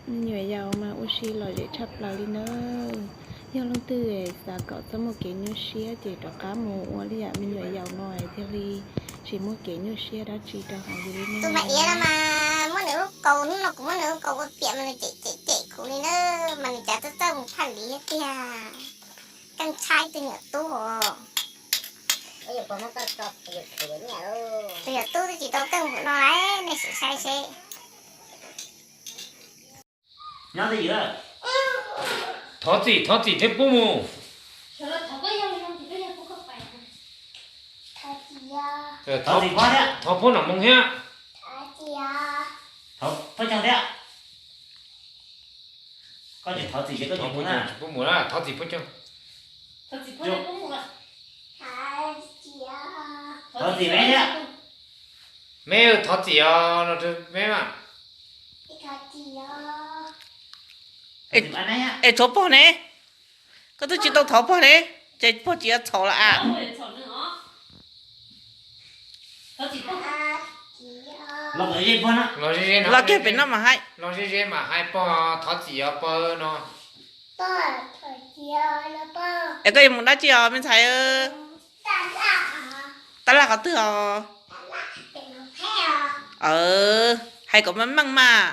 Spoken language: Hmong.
Me nyuam yaus mas ua si lom zem tshaj plaws li nawb. Yog leej twg xav kom txhob muaj kev nyuaj siab ces rov qab mus ua li yam me nyuam yaus no thiaj li tsis muaj kev nyuaj siab dab tsi rau hauv yus li no. Tus Maiv Iav no mas muab nws lub kaus, hnub no kuv muab nws lub kaus ua piam mas nws cem cem cem kuv li na, mas nws cav txawj txawj mus phaj liv tiag. Keej tshaib tus nyuam tub os. Tus nyuam tub twb tsis tau keej npaum no lawm, nej sim saib seb. Thov txim, thov txim thiab pub mus. Thov pub nom moo thiab. Pub mus, thov txim pub cog. Thov txim me thiab. Me thov txim os, no me mas. Es thov pog ne, koj twb tsis tau thov pog ne, ces pog tsis yuav txhaum lawm a. Los ze ze pog, los ze ze no, los kiag pem no mas hais, los ze ze mas hais pog thov txim os pog no. Es koj yuav mus dab tsi os me ntxhais? Tab laj qhov twg os? Hais kom meej meej mas.